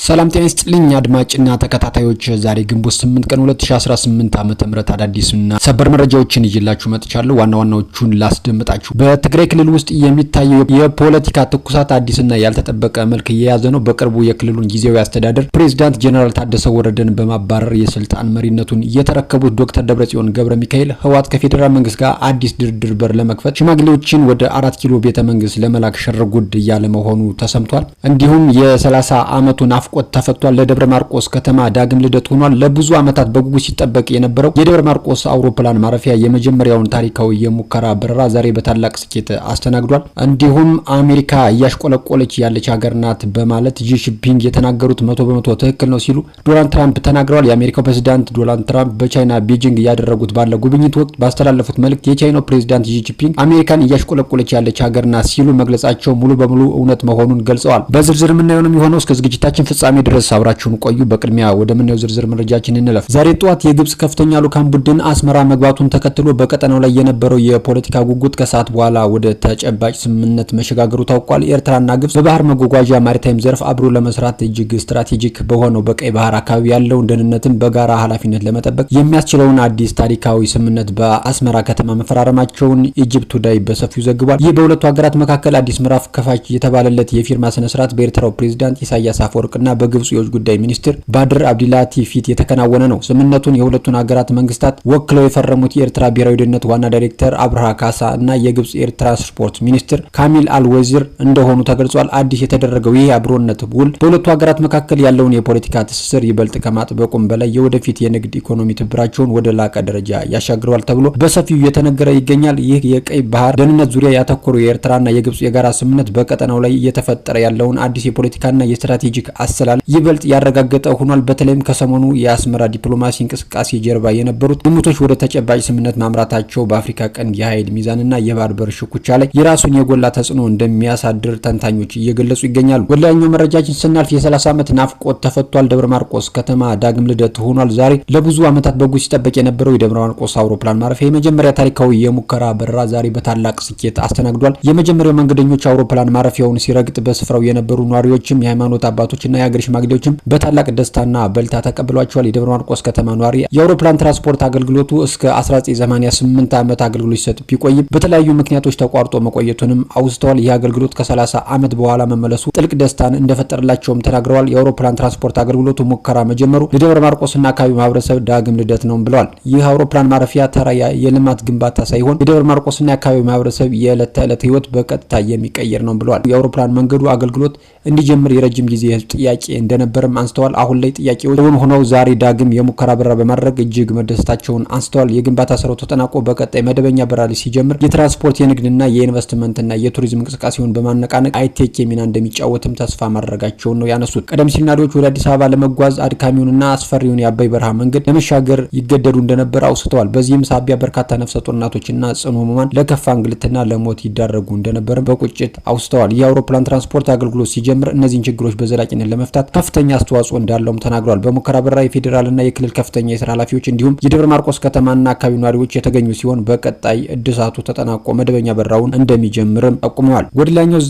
ሰላም ጤና ይስጥልኝ አድማጭና ተከታታዮች፣ ዛሬ ግንቦት 8 ቀን 2018 ዓመተ ምህረት አዳዲስና ሰበር መረጃዎችን ይዤላችሁ መጥቻለሁ። ዋና ዋናዎቹን ላስደምጣችሁ። በትግራይ ክልል ውስጥ የሚታየው የፖለቲካ ትኩሳት አዲስና ያልተጠበቀ መልክ እየያዘ ነው። በቅርቡ የክልሉን ጊዜያዊ አስተዳደር ፕሬዝዳንት ጀነራል ታደሰ ወረደን በማባረር የስልጣን መሪነቱን የተረከቡት ዶክተር ደብረጽዮን ገብረ ሚካኤል ህወሓት ከፌዴራል መንግስት ጋር አዲስ ድርድር በር ለመክፈት ሽማግሌዎችን ወደ 4 ኪሎ ቤተ መንግስት ለመላክ ሽርጉድ እያለ መሆኑ ተሰምቷል። እንዲሁም የ30 ዓመቱ ናፍቆት ተፈቷል። ለደብረ ማርቆስ ከተማ ዳግም ልደት ሆኗል። ለብዙ ዓመታት በጉጉት ሲጠበቅ የነበረው የደብረ ማርቆስ አውሮፕላን ማረፊያ የመጀመሪያውን ታሪካዊ የሙከራ በረራ ዛሬ በታላቅ ስኬት አስተናግዷል። እንዲሁም አሜሪካ እያሽቆለቆለች ያለች ሀገር ናት በማለት ዢ ጂንፒንግ የተናገሩት 100% ትክክል ነው ሲሉ ዶናልድ ትራምፕ ተናግረዋል። የአሜሪካው ፕሬዝዳንት ዶናልድ ትራምፕ በቻይና ቤጂንግ እያደረጉት ባለ ጉብኝት ወቅት ባስተላለፉት መልእክት የቻይናው ፕሬዝዳንት ዢ ጂንፒንግ አሜሪካን እያሽቆለቆለች ያለች ሀገር ናት ሲሉ መግለጻቸው ሙሉ በሙሉ እውነት መሆኑን ገልጸዋል። በዝርዝር የምናየው ነው የሚሆነው። እስከ ዝግጅታችን ፍጻሜ ድረስ አብራችሁን ቆዩ። በቅድሚያ ወደምናየው ዝርዝር መረጃችን እንለፍ። ዛሬ ጠዋት የግብጽ ከፍተኛ ልዑካን ቡድን አስመራ መግባቱን ተከትሎ በቀጠናው ላይ የነበረው የፖለቲካ ጉጉት ከሰዓት በኋላ ወደ ተጨባጭ ስምምነት መሸጋገሩ ታውቋል። ኤርትራና ግብጽ በባህር መጓጓዣ maritime ዘርፍ አብሮ ለመስራት እጅግ ስትራቴጂክ በሆነው በቀይ ባህር አካባቢ ያለውን ደህንነትን በጋራ ኃላፊነት ለመጠበቅ የሚያስችለውን አዲስ ታሪካዊ ስምምነት በአስመራ ከተማ መፈራረማቸውን Egypt Today በሰፊው ዘግቧል። ይህ በሁለቱ ሀገራት መካከል አዲስ ምዕራፍ ከፋች የተባለለት የፊርማ ስነስርዓት በኤርትራው ፕሬዝዳንት ኢሳያስ አፈወርቅና በግብጽ የውጭ ጉዳይ ሚኒስትር ባድር አብዲላቲ ፊት የተከናወነ ነው። ስምምነቱን የሁለቱን ሀገራት መንግስታት ወክለው የፈረሙት የኤርትራ ብሔራዊ ደህንነት ዋና ዳይሬክተር አብርሃ ካሳ እና የግብጽ የትራንስፖርት ሚኒስትር ካሚል አልወዚር እንደሆኑ ተገልጿል። አዲስ የተደረገው ይህ የአብሮነት ውል በሁለቱ ሀገራት መካከል ያለውን የፖለቲካ ትስስር ይበልጥ ከማጥበቁም በላይ የወደፊት የንግድ ኢኮኖሚ ትብብራቸውን ወደ ላቀ ደረጃ ያሻግረዋል ተብሎ በሰፊው እየተነገረ ይገኛል። ይህ የቀይ ባህር ደህንነት ዙሪያ ያተኮሩ የኤርትራና የግብጽ የጋራ ስምምነት በቀጠናው ላይ እየተፈጠረ ያለውን አዲስ የፖለቲካና የስትራቴጂክ አሰላለፍ ይበልጥ ያረጋገጠ ሆኗል። በተለይም ከሰሞኑ የአስመራ ዲፕሎማሲ እንቅስቃሴ ጀርባ የነበሩት ግምቶች ወደ ተጨባጭ ስምምነት ማምራታቸው በአፍሪካ ቀንድ የኃይል ሚዛንና የባህር በር ሽኩቻ ላይ የራሱን የጎላ ተጽዕኖ እንደሚያሳድር ተንታኞች እየገለጹ ይገኛሉ። ወደ ሌላኛው መረጃችን ስናልፍ የ30 ዓመት ናፍቆት ተፈቷል። ደብረ ማርቆስ ከተማ ዳግም ልደት ሆኗል። ዛሬ ለብዙ ዓመታት በጉጉት ሲጠበቅ የነበረው የደብረ ማርቆስ አውሮፕላን ማረፊያ የመጀመሪያ ታሪካዊ የሙከራ በረራ ዛሬ በታላቅ ስኬት አስተናግዷል። የመጀመሪያው መንገደኞች አውሮፕላን ማረፊያውን ሲረግጥ በስፍራው የነበሩ ነዋሪዎችም የሃይማኖት አባቶችና የሀገር ሽማግሌዎችም በታላቅ ደስታና በልታ ተቀብሏቸዋል። የደብረ ማርቆስ ከተማ ነዋሪ የአውሮፕላን ትራንስፖርት አገልግሎቱ እስከ 1988 ዓመት አገልግሎት ሲሰጥ ቢቆይም በተለያዩ ምክንያቶች ተቋርጦ መቆየቱንም አውስተዋል። ይህ አገልግሎት ከ30 ዓመት በኋላ መመለሱ ጥልቅ ደስታን እንደፈጠረላቸውም ተናግረዋል። የአውሮፕላን ትራንስፖርት አገልግሎቱ ሙከራ መጀመሩ ለደብረ ማርቆስና አካባቢ ማህበረሰብ ዳግም ልደት ነው ብለዋል። ይህ አውሮፕላን ማረፊያ ተራ የልማት ግንባታ ሳይሆን የደብረ ማርቆስና የአካባቢ ማህበረሰብ የዕለት ተዕለት ህይወት በቀጥታ የሚቀይር ነው ብለዋል። የአውሮፕላን መንገዱ አገልግሎት እንዲጀምር የረጅም ጊዜ የህዝብ ጥያቄ እንደነበርም አንስተዋል። አሁን ላይ ጥያቄዎች እውን ሆነው ዛሬ ዳግም የሙከራ በረራ በማድረግ እጅግ መደሰታቸውን አንስተዋል። የግንባታ ስራው ተጠናቆ በቀጣይ መደበኛ በረራ ሲጀምር የትራንስፖርት፣ የንግድና የኢንቨስትመንትና የቱሪዝም እንቅስቃሴውን በማነቃነቅ አይተኬ ሚና እንደሚጫወትም ተስፋ ማድረጋቸውን ነው ያነሱት። ቀደም ሲል ነዋሪዎች ወደ አዲስ አበባ ለመጓዝ አድካሚውንና አስፈሪውን የአባይ በረሃ መንገድ ለመሻገር ይገደዱ እንደነበር አውስተዋል። በዚህም ሳቢያ በርካታ ነፍሰ ጡር እናቶችና ጽኑ ህሙማን ለከፋ እንግልትና ለሞት ይዳረጉ እንደነበር በቁጭት አውስተዋል። የአውሮፕላን ትራንስፖርት አገልግሎት ሲጀምር እነዚህን ችግሮች በዘላቂነት ለመፍታት ከፍተኛ አስተዋጽኦ እንዳለውም ተናግረዋል። በሙከራ በረራ የፌዴራልና የክልል ከፍተኛ የስራ ኃላፊዎች እንዲሁም የደብረ ማርቆስ ከተማና አካባቢ ነዋሪዎች የተገኙ ሲሆን በቀጣይ እድሳቱ ተጠናቆ መደበኛ በረራውን እንደሚጀምርም ጠቁመዋል። ወደ ሌላኛው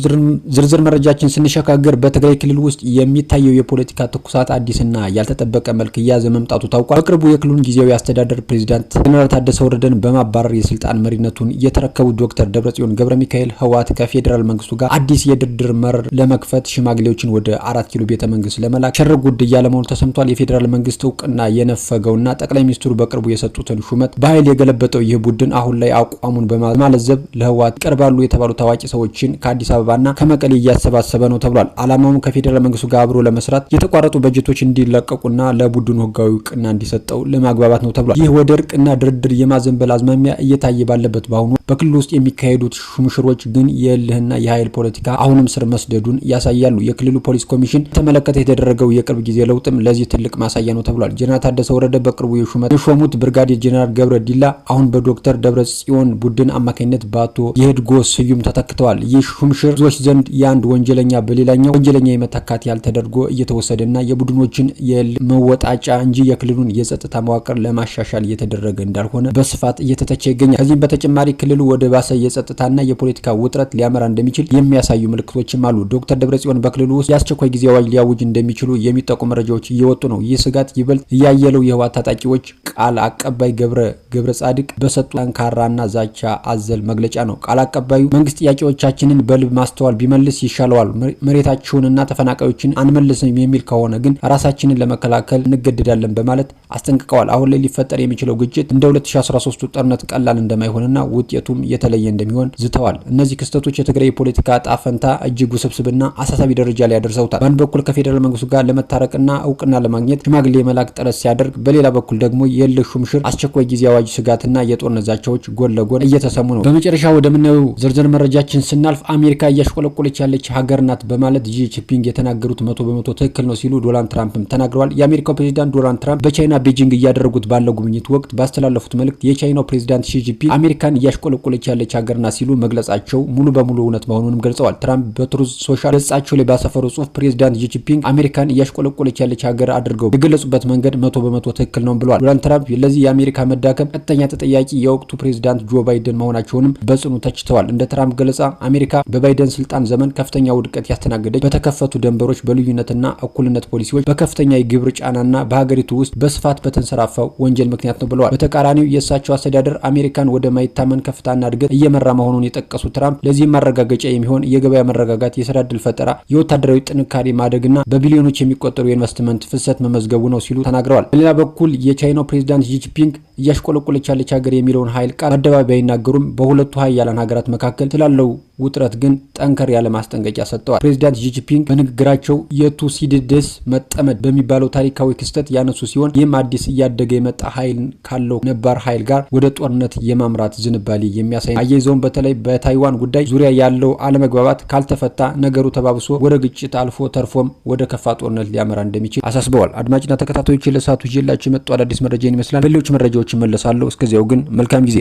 ዝርዝር መረጃችን ስንሸጋገር በትግራይ ክልል ውስጥ የሚታየው የፖለቲካ ትኩሳት አዲስና ያልተጠበቀ መልክ እየያዘ መምጣቱ ታውቋል። በቅርቡ የክልሉን ጊዜያዊ አስተዳደር ፕሬዚዳንት ጀነራል ታደሰ ወረደን በማባረር የስልጣን መሪነቱን የተረከቡት ዶክተር ደብረጽዮን ገብረ ሚካኤል ህወሓት ከፌዴራል መንግስቱ ጋር አዲስ የድርድር መር ለመክፈት ሽማግሌዎችን ወደ 4 ኪሎ ቤተ መንግስት ለመላክ ሽር ጉድ እያለ መሆኑ ተሰምቷል። የፌዴራል መንግስት እውቅና የነፈገውና ጠቅላይ ሚኒስትሩ በቅርቡ የሰጡትን ሹመት በኃይል የገለበጠው ይህ ቡድን አሁን ላይ አቋሙን በማለዘብ ለህወሓት ይቀርባሉ የተባሉ ታዋቂ ሰዎችን ከአዲስ አበባና ከመቀሌ እያሰባሰበ ነው ተብሏል። ዓላማውም ከፌዴራል መንግስቱ ጋር አብሮ ለመስራት የተቋረጡ በጀቶች እንዲለቀቁና ለቡድኑ ህጋዊ እውቅና እንዲሰጠው ለማግባባት ነው ተብሏል። ይህ ወደ እርቅና ድርድር የማዘንበል አዝማሚያ እየታየ ባለበት በአሁኑ በክልሉ ውስጥ የሚካሄዱት ሹምሽሮች ግን የእልህና የኃይል ፖለቲካ አሁንም ስር መስደዱን ያሳያሉ። የክልሉ ፖሊስ ኮሚሽን ተመለከተ የተደረገው የቅርብ ጊዜ ለውጥም ለዚህ ትልቅ ማሳያ ነው ተብሏል። ጀነራል ታደሰ ወረደ በቅርቡ የሾሙት ብርጋዴር ጀነራል ገብረ ዲላ አሁን በዶክተር ደብረ ጽዮን ቡድን አማካኝነት በአቶ የህድጎ ስዩም ተተክተዋል። ይህ ሹምሽር ብዙዎች ዘንድ የአንድ ወንጀለኛ በሌላኛው ወንጀለኛ የመተካት ያህል ተደርጎ እየተወሰደና የቡድኖችን የመወጣጫ እንጂ የክልሉን የጸጥታ መዋቅር ለማሻሻል እየተደረገ እንዳልሆነ በስፋት እየተተቸ ይገኛል። ከዚህም በተጨማሪ ክልሉ ወደ ባሰ የጸጥታና የፖለቲካ ውጥረት ሊያመራ እንደሚችል የሚያሳዩ ምልክቶችም አሉ። ዶክተር ደብረጽዮን በክልሉ ውስጥ የአስቸኳይ ጊዜ አዋጅ ሊያውጁ ሊያውጅ እንደሚችሉ የሚጠቁሙ መረጃዎች እየወጡ ነው። ይህ ስጋት ይበልጥ እያየለው የህወሓት ታጣቂዎች ቃል አቀባይ ገብረ ገብረ ጻድቅ በሰጡ ጠንካራና ዛቻ አዘል መግለጫ ነው። ቃል አቀባዩ መንግስት ጥያቄዎቻችንን በልብ ማስተዋል ቢመልስ ይሻለዋል፣ መሬታቸውንና ተፈናቃዮችን አንመልስም የሚል ከሆነ ግን ራሳችንን ለመከላከል እንገደዳለን በማለት አስጠንቅቀዋል። አሁን ላይ ሊፈጠር የሚችለው ግጭት እንደ 2013 ጦርነት ቀላል እንደማይሆንና ውጤቱም የተለየ እንደሚሆን ዝተዋል። እነዚህ ክስተቶች የትግራይ የፖለቲካ ዕጣ ፈንታ እጅግ ውስብስብና አሳሳቢ ደረጃ ላይ ያደርሰውታል። በአንድ በኩል ከፌዴራል መንግስቱ ጋር ለመታረቅና እውቅና ለማግኘት ሽማግሌ የመላክ ጥረት ሲያደርግ፣ በሌላ በኩል ደግሞ የእልህ ሹምሽር፣ አስቸኳይ ጊዜ አዋጅ ስጋትና የጦርነት ዛቻዎች ጎን ለጎን እየተሰሙ ነው። በመጨረሻ ወደምናየው ዝርዝር መረጃችን ስናልፍ አሜሪካ እያሽቆለቆለች ያለች ሀገር ናት በማለት ዢ ጂንፒንግ የተናገሩት 100% ትክክል ነው ሲሉ ዶናልድ ትራምፕም ተናግረዋል። የአሜሪካው ፕሬዚዳንት ዶናልድ ትራምፕ በቻይና ቤጂንግ እያደረጉት ባለው ጉብኝት ወቅት ባስተላለፉት መልእክት የቻይናው ፕሬዚዳንት ሺ ጂንፒንግ አሜሪካን እያሽቆለቆለች ያለች ሀገር ናት ሲሉ መግለጻቸው ሙሉ በሙሉ እውነት መሆኑንም ገልጸዋል። ትራምፕ በትሩዝ ሶሻል ገጻቸው ላይ ባሰፈሩ ጽሁፍ ፕሬዚዳንት ዢ ጂንፒንግ አሜሪካን እያሽቆለቆለች ያለች ሀገር አድርገው የገለጹበት መንገድ 100% ትክክል ነው ብለዋል። ዶናልድ ትራምፕ ለዚህ የአሜሪካ መዳከም ቀጥተኛ ተጠያቂ የወቅቱ ፕሬዚዳንት ጆ ባይደን መሆናቸውንም በጽኑ ተችተዋል። እንደ ትራምፕ ገለጻ አሜሪካ በባይደን ስልጣን ዘመን ከፍተኛ ውድቀት ያስተናገደች በተከፈቱ ደንበሮች፣ በልዩነትና እኩልነት ፖሊሲዎች፣ በከፍተኛ የግብር ጫናና በሀገሪቱ ውስጥ በስፋት በተንሰራፋው ወንጀል ምክንያት ነው ብለዋል። በተቃራኒው የእሳቸው አስተዳደር አሜሪካን ወደ ማይታመን ከፍታና እድገት እየመራ መሆኑን የጠቀሱ ትራምፕ ለዚህም ማረጋገጫ የሚሆን የገበያ መረጋጋት፣ የስራ ዕድል ፈጠራ፣ የወታደራዊ ጥንካሬ ማደግና በቢሊዮኖች የሚቆጠሩ የኢንቨስትመንት ፍሰት መመዝገቡ ነው ሲሉ ተናግረዋል። በሌላ በኩል የቻይናው ፕሬዚዳንት ዢ ጂንፒንግ እያሽቆለቆለች ያለች ሀገር የሚለውን ኃይል ቃል በአደባባይ ባይናገሩም በሁለቱ ሀያላን ሀገራት መካከል ስላለው ውጥረት ግን ጠንከር ያለ ማስጠንቀቂያ ሰጥተዋል። ፕሬዚዳንት ዢ ጂንፒንግ በንግግራቸው የቱሲዲደስ መጠመድ በሚባለው ታሪካዊ ክስተት ያነሱ ሲሆን ይህም አዲስ እያደገ የመጣ ኃይል ካለው ነባር ኃይል ጋር ወደ ጦርነት የማምራት ዝንባሌ የሚያሳይ፣ አያይዘውም በተለይ በታይዋን ጉዳይ ዙሪያ ያለው አለመግባባት ካልተፈታ ነገሩ ተባብሶ ወደ ግጭት አልፎ ተርፎም ወደ ከፋ ጦርነት ሊያመራ እንደሚችል አሳስበዋል። አድማጭና ተከታታዮች፣ ለሰዓቱ ይዤላችሁ የመጡ አዳዲስ መረጃ ይመስላል። በሌሎች መረጃዎች እመለሳለሁ። እስከዚያው ግን መልካም ጊዜ።